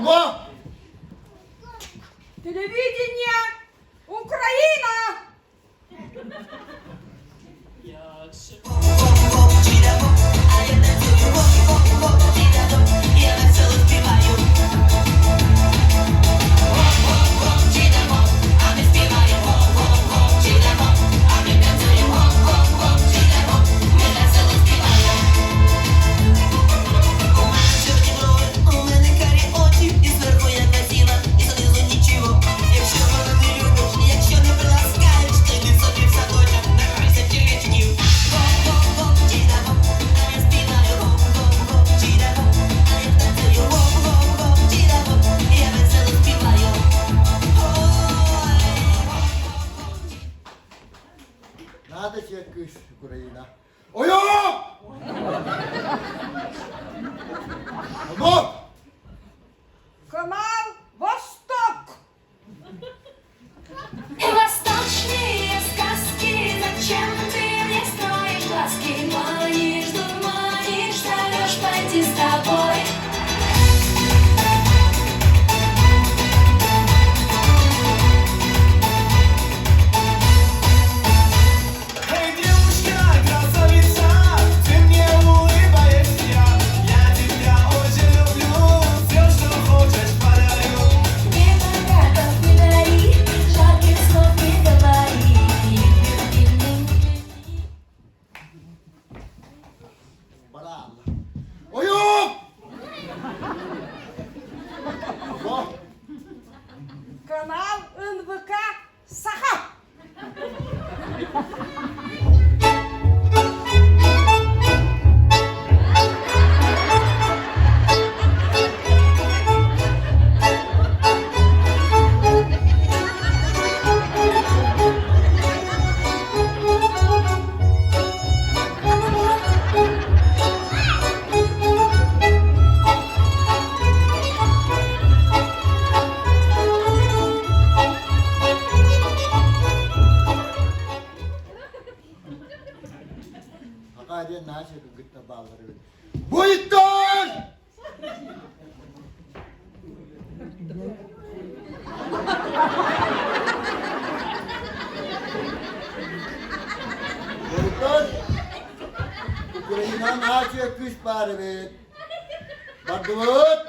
Алло! Телевидение Украина! У мене карі очі, і зверху я хотіла, і знизу нічого. Якщо мене не любиш, якщо не приласкаєш, то йди собі в садочок, награйся черв'ячків. Гоп-гоп-гоп, чіда-гоп, а я співаю гоп-гоп-гоп, чіда-гоп, а я танцюю гоп-гоп-гоп, чіда-гоп, я весело співаю. Ой, Надо тебе кыш, Украина. Ойо! Алло! Канал Восток! Восточные сказки, зачем ты мне строишь глазки? Манишь, дурманишь, зовешь пойти с тобой. Эй, девушка, красавица, ты мне улыбаешься. Я тебя очень люблю, все, что хочешь, подарю. Мне подарков не дари, жарких слов не говори. Люби меня. Баралла. Ойо! Алло! Канал НВК Саха! Аға диэн наша кытта бааллар эбит. Буйттан! Буйттан! Украина наша кыыс баар эбит. Бардыбыт!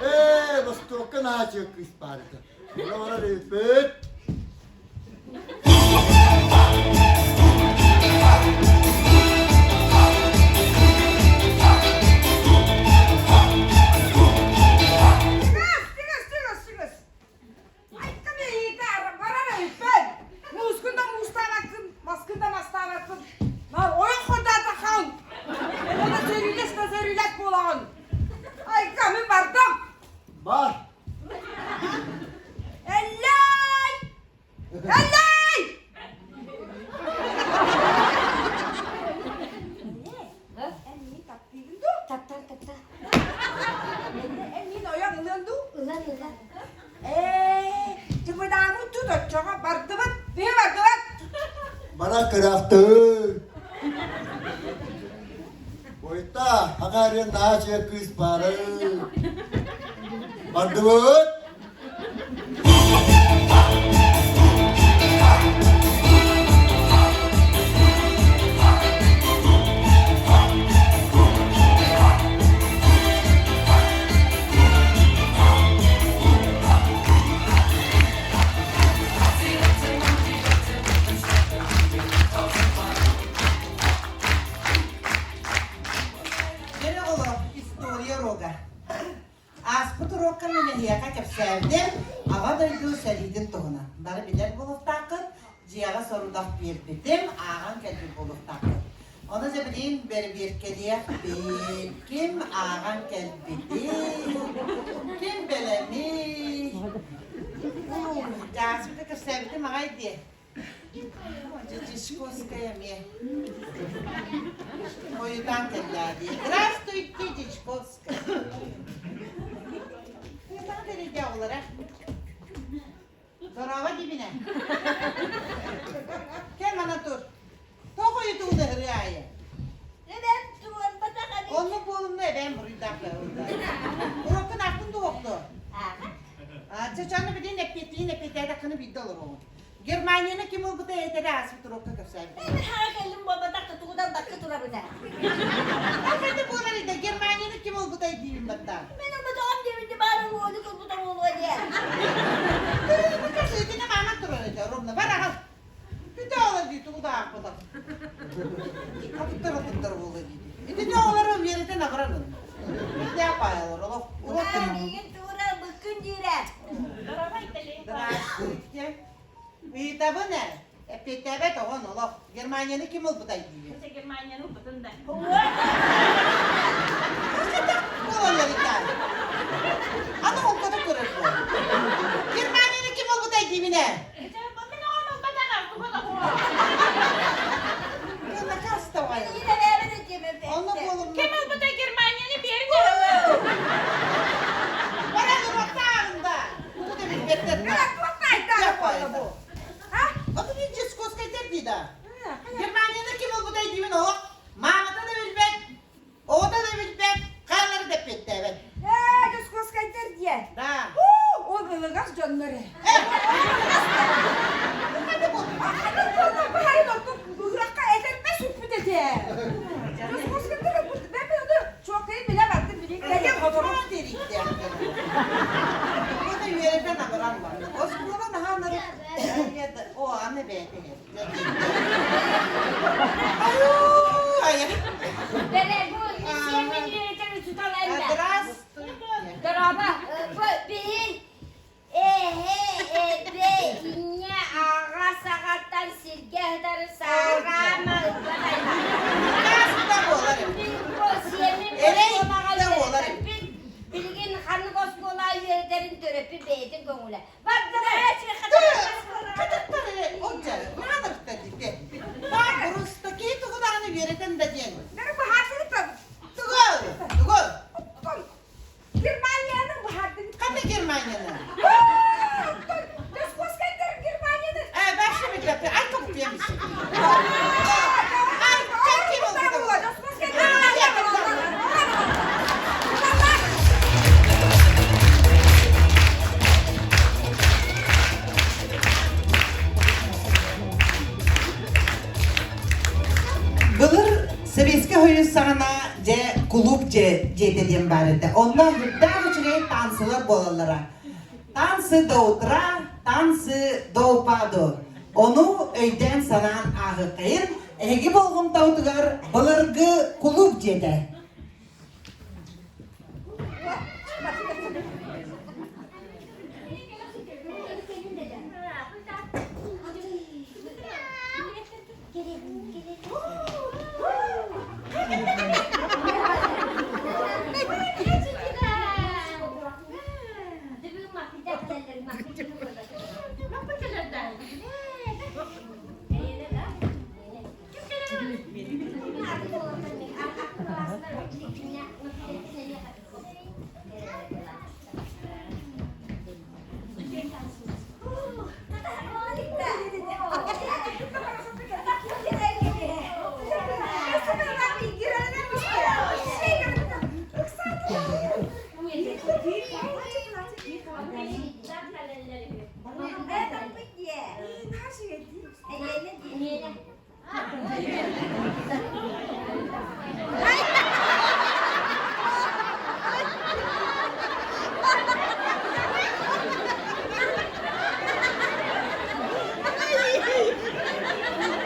Ээ, Востокка наачык кыыс баар этэ. Ону барар эбиппит. Тыгас, тыгас, тыгас, тыгас! Айка мейитар, барар эбиппин! Муускун да муустаабаккын, маскын да мастаабаккын. Нар ойох ходаатахан! Оны сөрүлэс да сөрүлэс буолаҕын. Айка, мин бардым! Бар. Эллэй! Эллэй! Эн мин таптыыгын дуу? Таптан, таптан. Эн мин ойох ылыан дуу? Ылан, ылан. Ээ, чымыдааммыт тут оччоҕо бардыбыт, биһи бардыбыт. Бара кыраахтыы. Бойта, аҕаарыан наачыа кыыс баары. Бардыбыт. Бери оҕолор, история уруога. Ааспыт уруокка мин эһиэхэ кэпсээбитим Аҕа дойду сэриитин туһунан. Бары билэр буолуохтааххыт, дьиэҕэ сорудах биэрбитим, ааҕан кэлбит буолуохтааххыт. Ону дьэ билигин бэрэбиэркэлиэхпит. Ким ааҕан кэлбитий? Ким бэлэмий? Уу, дьааспыта кэпсээбитим аҕай дии. Дьячковская эмиэ. Хойутаан кэллээ дии. Здравствуйте, Дьячковская. Хойутаан кэллэ оҕолоро. Здорово, Дибинэ. Кэл мана тур. Тоҕо хойутууну ырыа аайы? Эбэм туруорбатах эбит. Оннук буолумна эбээм буруйдаах Уруккун аахтын дуоҕукту? Чачаны билин эппиэттиин эппиэттээтэххинэ биирдэ олоруоҕун. Германияны ким ылбыта этэрэ ааспыт урокка кэпсээбит. Мен хаҕа кэллим буолбатах да тугудан бакка турабын ээ. Ахайда буолар иде Германияны ким ылбыта диибин баттаан. Мен ылбатаҕым диэбитти баарын уону кылбыта буолуо диэ. Итини мааман турар этэ ровно бар аҕал. Бүтэ олор дии тугу да аахпатах. Атыттар атыттар буолла дии. Итини оҕолору үөрэтэн абыран ылла. Бүтэ паайалар олох уроктар. Миигин тура быккын диирэ. Здравствуйте. Ыйытабын ээ. Эппиэттээбэт оҕон олох. Германияны ким ылбытай диибин. Германияны ылбытын да. Буолаллар итаан. Аны холкоту көрөр буол. Германияны ким ылбытай диибин ээ. Мин оҕом ылбатаҕа, туга да Накаставай. Онно буолумна. Ким ылбыта Германияны биэрин Баран уруоктааҕында. Тугу да билбэттэр. Оту мин Дьячковскайдар дии да. Германияны ким ылбытай диибин олох маамата да билбэт, оҕото да билбэт, хаалары да эппиэттээбэт. Ээ, Дьячковскайдар диэн. Да. Ол ылыгас дьоннор ээ. Ыһыахха этэрбэс үппүт этэ. Дьячковскайдар бэп чуоккайын билэ бардым билин. Кэлин Хотору дириктээхтэр. Бута үөрэтэн абыран бар. Оскуола наһаа нарык О, аны бэйэтэ Аю, Бere bu сиэмин үөрэтэр учутал элбэх. Здравствуйте. Дороба, бу биһин эһэ эбэ инньэ аҕа саҕаттан сиргэ сытары саараама ылбат аймах. Каста буолар. Бу сиэмин Эрэй оскуолаҕа да буолар. үөрэппит, билигин ханнык оскуолаҕа үөрэтэрин төрөппүт бэйэтин көҥүлэ. Кытыктар олдьа, маанырта дите. Баар киһи тугу даҕаны үөрэтэн да диэн. Бары быһаарсыбыттар. Тугу? Тугу? Германияны быһаардын. Ханна Германияны? Дьячковскайдар Германияны. Э, вообще билбэппин. Ай, коппуйамсың. Ай, ким ылбыта? Былыр Сэбиэскэй Союз саҕана дьэ кулууп дьэ дьиэтэ диэн баар этэ. Онно үрдээх үчүгэй таансылар буолаллара. Танцы до утра, танцы до упаду. Ону өйдөөн-санаан ааҕыаххайын, эһиги болҕомтобутугар былыргы кулууп дьиэтэ.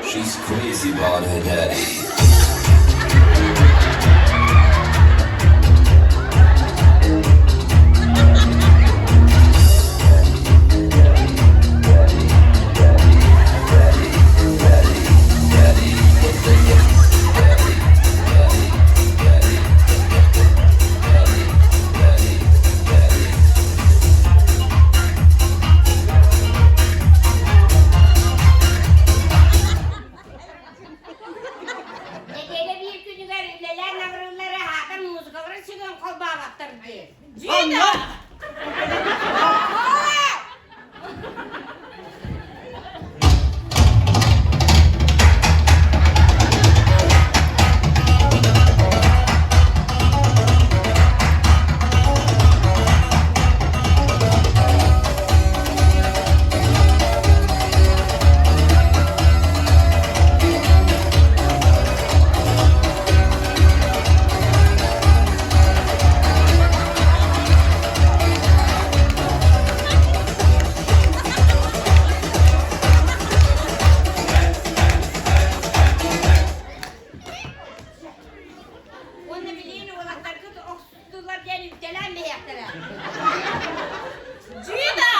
She's crazy about her daddy. дии. Дьида! Уонна билигин уолаттаргыт охсустулар диэн үктэлээн биһиэхтэрэ. Дьида!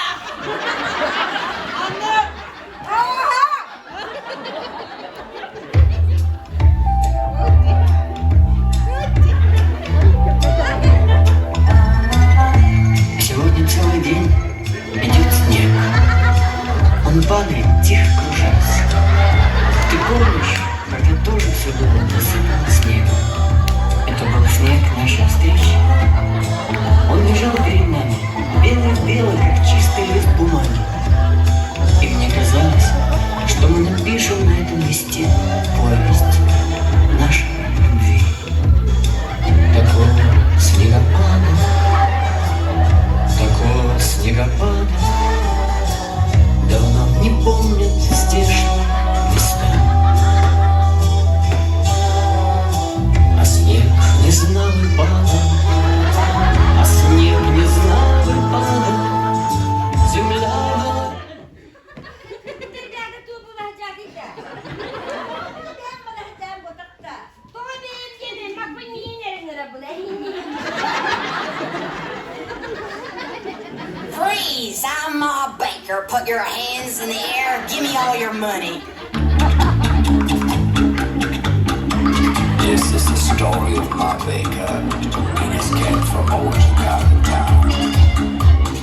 Анна! Ааһа! Сегодня целый день идет снег. Он падает, тихо кружась. Ты помнишь, когда тоже все было посыпано снегом? Это был снег нашей встречи. Он лежал перед нами, белый-белый, как чистый лист бумаги. И мне казалось, что мы напишем на этом листе повесть нашей любви. Такого снегопада, такого снегопада Давно не помнят здешние места. А снег не знал и падал, а снег не знал и падал. Земля была Ребята, ту булаһдьаатыйда. Бэм балаһдьаан ботахта. Тоҕо бэйэм диэн макпын миинэрин эрэ була Freeze! I'm Ma Baker. Put your hands in the air. Give me all your money. This is the story of Ma Baker and his cat from old Chicago town.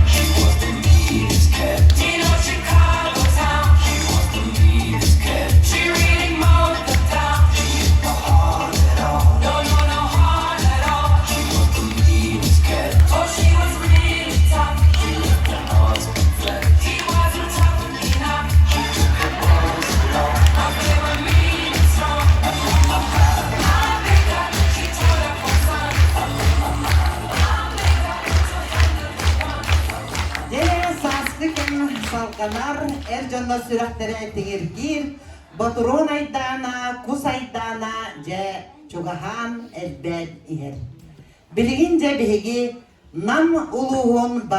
She was the meanest cat. In old Chicago town, She was the meanest cat. she really mowed the town. She hit no hard at all. No, no, no hard at all. She was the meanest cat. Oh, she was really tough. She left her husband flat. He wasn't tough enough. She took her boys along. 'Cause they were mean and strong. Ma Baker, she tore up her son. Дьэ, сааскы кэм салҕанар, эр дьонно сүрэхтэрэ тиҥиргиир, ботуруон айдаана, кус айдаана дьэ чугаһаан элбээн иһэр. Билигин дьэ биһиги Нам улууһун.